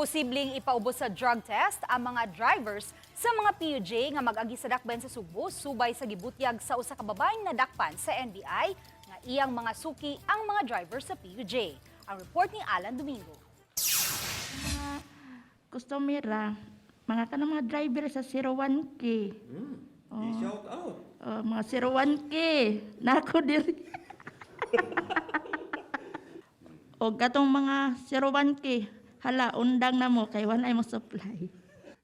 Posibleng ipaubos sa drug test ang mga drivers sa mga PUJ nga mag-agi sa dakbayan sa Sugbo subay sa gibutyag sa usa ka babaeng nadakpan sa NBI nga iyang mga suki ang mga drivers sa PUJ. Ang report ni Alan Domingo. Customer ra, mga kanang mga driver sa 01K. I-shout out. Oh, mga 01K, nako diri. O katong mga 01K, hala, undang na mo kay walay mo supply.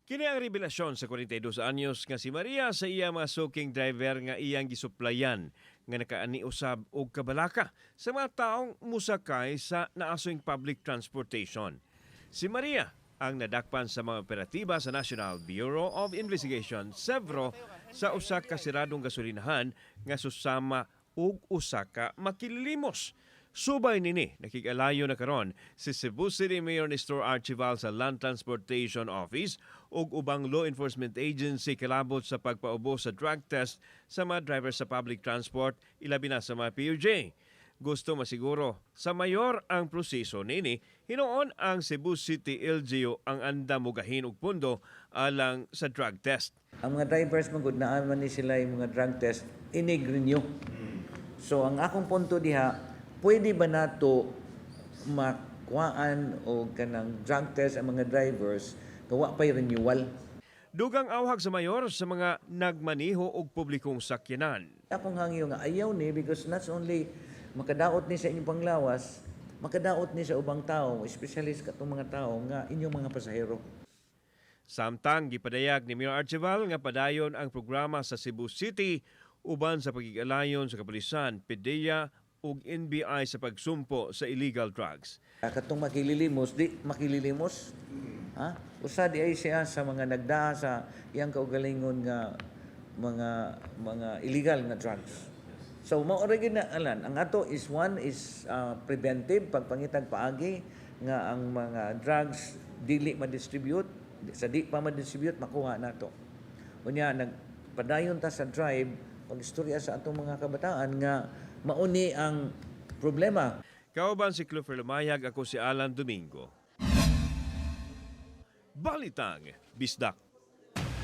Kini ang revelasyon sa 42 anyos nga si Maria sa iya mga suking driver nga iyang gisuplayan nga nakaani usab og kabalaka sa mga taong musakay sa naasoing public transportation. Si Maria ang nadakpan sa mga operatiba sa National Bureau of Investigation Sevro sa usa ka siradong gasolinahan nga susama og usa ka makililimos. Subay nini, nakig-alayo na karon si Cebu City Mayor Nestor Archival sa Land Transportation Office ug ubang law enforcement agency kalabot sa pagpaubos sa drug test sa mga driver sa public transport, ilabi na sa mga PUJ. Gusto masiguro sa mayor ang proseso nini, hinuon ang Cebu City LGU ang andam mugahin og pundo alang sa drug test. Ang mga drivers man gud, naa man ni sila yung mga drug test inig-renew. So ang akong punto diha, pwede ba nato makuhaan o kanang drug test ang mga drivers nga wa pay renewal? Dugang awhag sa mayor sa mga nagmaniho og publikong sakyanan. Akong hangyo nga ayaw ni because not only makadaot ni sa inyong panglawas, makadaot ni sa ubang tao, especially sa katong mga tao nga inyong mga pasahero. Samtang gipadayag ni Mayor Archival nga padayon ang programa sa Cebu City uban sa pagigalayon sa kapulisan, PDEA ug NBI sa pagsumpo sa illegal drugs. Katong makililimos, di makililimos. Ha? Usa di ay siya sa mga nagdaa sa iyang kaugalingon nga mga illegal nga drugs. So mao ra gyud na, Alan, ang ato is one is preventive, pagpangitag paagi nga ang mga drugs dili ma-distribute, sa di pa ma-distribute makuha nato. Unya nagpadayon ta sa drive pag-istorya sa atong mga kabataan nga mauni ang problema. Kauban si Clifford Lumayag, ako si Alan Domingo. Balitang Bisdak.